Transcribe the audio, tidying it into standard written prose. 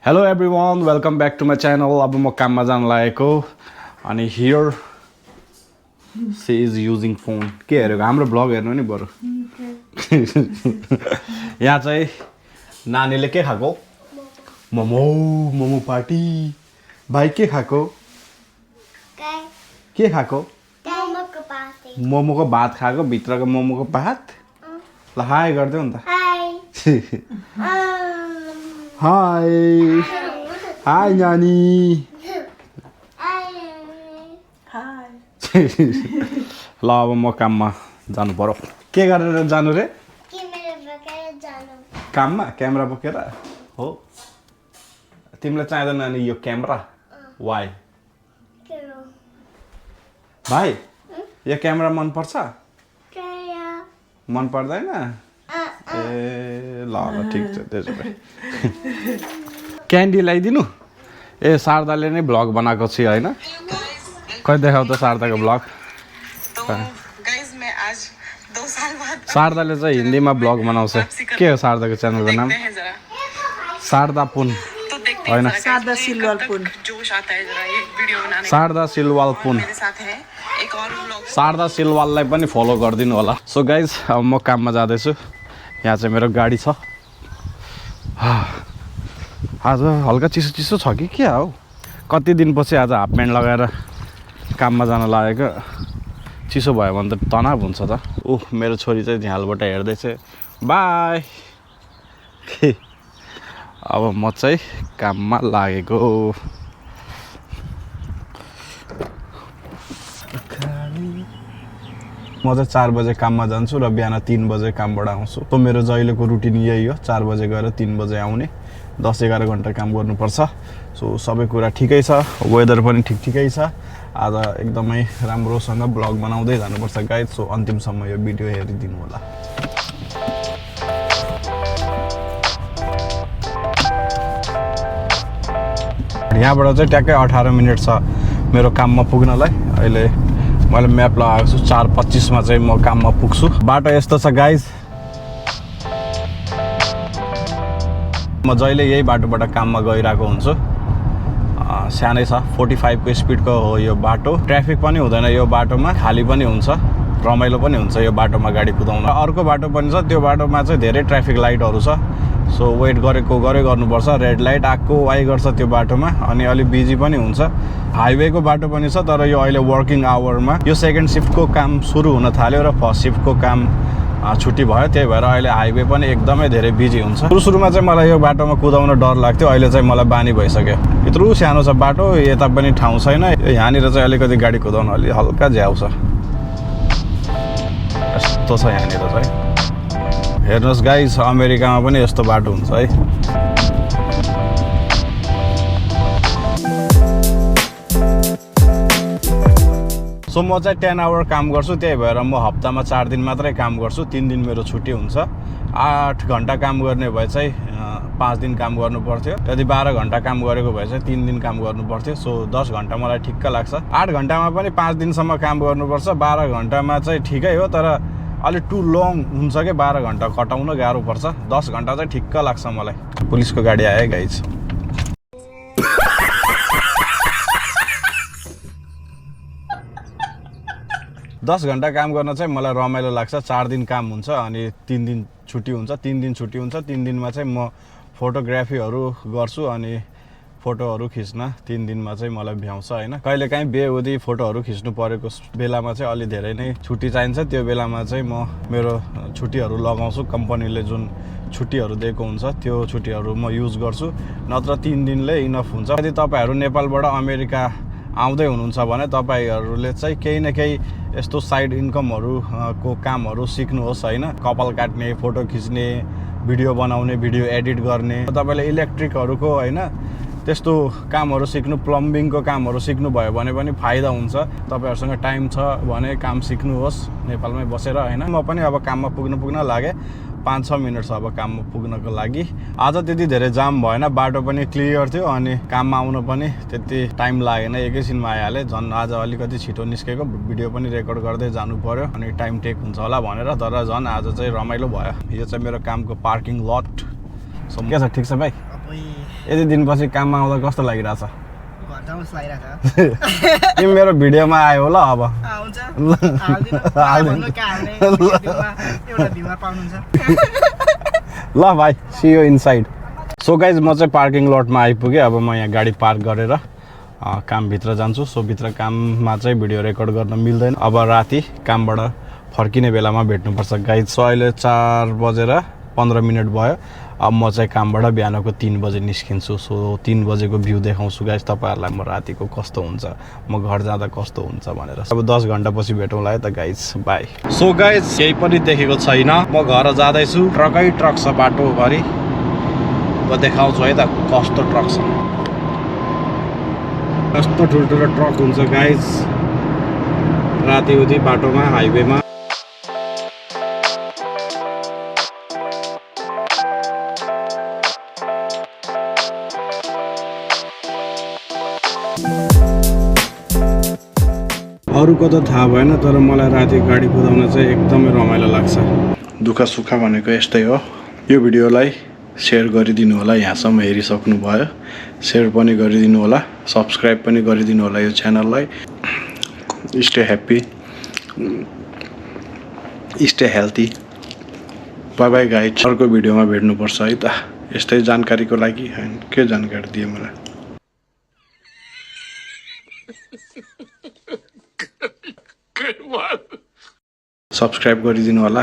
Hello everyone, welcome back to my channel. अब म काममा जान लागेको अनि here she is using phone. के हेरेको हाम्रो ब्लग हेर्नु नि बरु. यहाँ चाहिँ नानीले के खाको? मोमो पार्टी. भाइ के खाको? के खाको? मोमोको भात खाको भित्रको मोमोको भात. ल हाय गर्दै नि त. हाय. हाय नानी. हाय. ल अब म काममा जानु पर्यो. के गरेर जानु रे? काममा क्यामेरा बोकेर हो. तिमीलाई चाहिँदैन नि यो क्यामेरा? वाइ? भाइ यो क्यामेरा मन पर्छ? मन पर्दैन? ए ल ठिक छ त्यसो भए. क्यान्डी ल्याइदिनु? ए शारदाले नै ब्लग बनाएको छु हैन? कहिले देखाउ त शारदाको ब्लग? शारदाले चाहिँ हिन्दीमा ब्लग बनाउँछ. के हो शारदाको च्यानलको नाम? शारदा पुन हैन? शारदा सिलवाल पुन. शारदा सिलवाल पुन. शारदा सिलवाललाई पनि फलो गरिदिनु होला. सो गाइज अब म काममा जाँदैछु. यहाँ चाहिँ मेरो गाडी छ. आज हल्का चिसो चिसो छ कि क्या हो? कति दिनपछि आज हाफ प्यान्ट लगाएर काममा जान लागेको. चिसो भयो भने त तनाव हुन्छ त. ओह मेरो छोरी चाहिँ झ्यालबाट हेर्दैछ. बाई. अब म चाहिँ काममा लागेको. म चाहिँ 4 बजे काममा जान्छु र बिहान 3 बजे कामबाट आउँछु. तो मेरो जहिलेको रुटिन यही हो. 4 बजे गएर 3 बजे आउने. 10-11 घन्टा काम गर्नुपर्छ. सो सबै कुरा ठिकै छ. वेदर पनि ठिकै छ. आज एकदमै राम्रोसँग ब्लग बनाउँदै जानुपर्छ गाइज. सो अन्तिमसम्म यो भिडियो हेरिदिनु होला. यहाँबाट चाहिँ ट्याक्कै 18 मिनट छ मेरो काममा पुग्नलाई. अहिले मैले म्याप लगाएको छु. 4:25 मा चाहिँ म काममा पुग्छु. बाटो यस्तो छ गाइज. म जहिले यही बाटोबाट काममा गइरहेको हुन्छु. सानै छ. 45 को स्पिडको हो यो बाटो. ट्राफिक पनि हुँदैन यो बाटोमा. खाली पनि हुन्छ. रमाइलो पनि हुन्छ यो बाटोमा गाडी कुदाउन. अर्को बाटो पनि छ. त्यो बाटोमा चाहिँ धेरै ट्राफिक लाइटहरू छ. सो वेट गरेको गर्नुपर्छ. रेड लाइट आएको वाइ गर्छ त्यो बाटोमा. अनि अलि बिजी पनि हुन्छ. हाइवेको बाटो पनि छ. तर यो अहिले वर्किङ आवरमा यो सेकेन्ड सिफ्टको काम सुरु हुन थाल्यो र फर्स्ट सिफ्टको काम छुट्टी भयो. त्यही भएर अहिले हाइवे पनि एकदमै धेरै बिजी हुन्छ. सुरुमा चाहिँ मलाई यो बाटोमा कुदाउन डर लाग्थ्यो. अहिले चाहिँ मलाई बानी भइसक्यो. यत्रो सानो छ बाटो. यता पनि ठाउँ छैन. यहाँनिर चाहिँ अलिकति गाडी कुदाउन अलि हल्का झ्याउ छ. यस्तो छ यहाँनिर चाहिँ. हेर्नुहोस् गाइस अमेरिकामा पनि यस्तो बाटो हुन्छ है. सो म चाहिँ 10 आवर काम गर्छु. त्यही भएर म हप्तामा 4 दिन मात्रै काम गर्छु. 3 दिन मेरो छुट्टी हुन्छ. 8 घन्टा काम गर्ने भए चाहिँ 5 दिन काम गर्नु पर्थ्यो. यदि 12 घन्टा काम गरेको भए चाहिँ 3 दिन काम गर्नु पर्थ्यो. सो 10 घन्टा मलाई ठिक्क लाग्छ. 8 घन्टामा पनि 5 दिनसम्म काम गर्नुपर्छ. 12 घन्टामा चाहिँ ठिकै हो. तर अलि टु लङ हुन्छ कि 12 घन्टा कटाउन गाह्रो पर्छ. 10 घन्टा चाहिँ ठिक्क लाग्छ मलाई. पुलिसको गाडी आयो गाइज. दस घन्टा काम गर्न चाहिँ मलाई रमाइलो लाग्छ. 4 दिन काम हुन्छ अनि 3 दिन छुट्टी हुन्छ. 3 दिन छुट्टी हुन्छ. 3 दिनमा चाहिँ म फोटोग्राफीहरू गर्छु अनि फोटोहरू खिच्न 3 दिनमा चाहिँ मलाई भ्याउँछ हैन. कहिलेकाहीँ बेहुदी फोटोहरू खिच्नु परेको बेलामा चाहिँ अलि धेरै नै छुट्टी चाहिन्छ. त्यो बेलामा चाहिँ म मेरो छुट्टीहरू लगाउँछु. कम्पनीले जुन छुट्टीहरू दिएको हुन्छ त्यो छुट्टीहरू म युज गर्छु. नत्र 3 दिनले इनफ हुन्छ. यदि तपाईहरु नेपालबाट अमेरिका आउँदै हुनुहुन्छ भने तपाईहरुले चाहिँ केही न केही यस्तो साइड इन्कमहरू को कामहरू सिक्नुहोस् हैन. कपाल काट्ने, फोटो खिच्ने, भिडियो बनाउने, भिडियो एडिट गर्ने. तपाईले इलेक्ट्रिकहरुको हैन त्यस्तो कामहरू सिक्नु, प्लम्बिङको कामहरू सिक्नु भयो भने पनि फाइदा हुन्छ. तपाईहरुसँग टाइम छ भने काम सिक्नुहोस् नेपालमै बसेर हैन. म पनि अब काममा पुग्न लागे. 5-6 मिनट छ अब काममा पुग्नको लागि. आज त्यति धेरै जाम भएन. बाटो पनि क्लियर थियो अनि काममा आउन पनि त्यति टाइम लागेन. एकैछिनमा आइहाले. झन् आज अलिकति छिटो निस्केको. भिडियो पनि रेकर्ड गर्दै जानु पर्यो अनि टाइम टेक हुन्छ होला भनेर. तर झन् आज चाहिँ रमाइलो भयो. यो चाहिँ मेरो कामको पार्किङ लट. सो के छ? ठीक छ भाइ? यति दिनपछि काममा आउँदा कस्तो लागिरहेछ घर जाउँ लागिरहेको तिमी मेरो भिडियोमा आयो होला अब छ हुन्छ हाल्दिनु कहाँ हाल्ने एउटा भ्युमा पाउनुहुन्छ ल भाइ see you inside so guys म चाहिँ पार्किङ लटमा आइपुगेँ अब म यहाँ गाडी पार्क गरेर कामभित्र जान्छु सो भित्र काममा चाहिँ भिडियो रेकर्ड गर्न मिल्दैन अब राति कामबाट फर्किने बेलामा भेट्नुपर्छ गाइज सो अहिले 4:15 भयो अब म चाहिँ कामबाट बिहानको 3 बजे निस्किन्छु सो 3 बजेको भ्यू देखाउँछु गाइज तपाईँहरूलाई म रातिको कस्तो हुन्छ म घर जाँदा कस्तो हुन्छ भनेर अब 10 घन्टापछि भेटौँला है त गाइज बाई सो गाइज केही पनि देखेको छैन म घर जाँदैछु ट्रकै ट्रक छ बाटोभरि म देखाउँछु है त कस्तो ट्रक छ कस्तो ठुल्ठुलो ट्रक हुन्छ गाइज राति उति बाटोमा हाइवेमा अरूको त थाहा भएन तर मलाई राति गाडी कुदाउन चाहिँ एकदमै रमाइलो लाग्छ दुःख सुख भनेको यस्तै हो यो भिडियोलाई सेयर गरिदिनु होला यहाँसम्म हेरिसक्नु भयो सेयर पनि गरिदिनु होला सब्सक्राइब पनि गरिदिनु होला यो च्यानललाई stay happy stay healthy by by guys अर्को भिडियोमा भेट्नुपर्छ है त यस्तै जानकारीको लागि के जानकारी दिए मलाई सब्सक्राइब गरिदिनु होला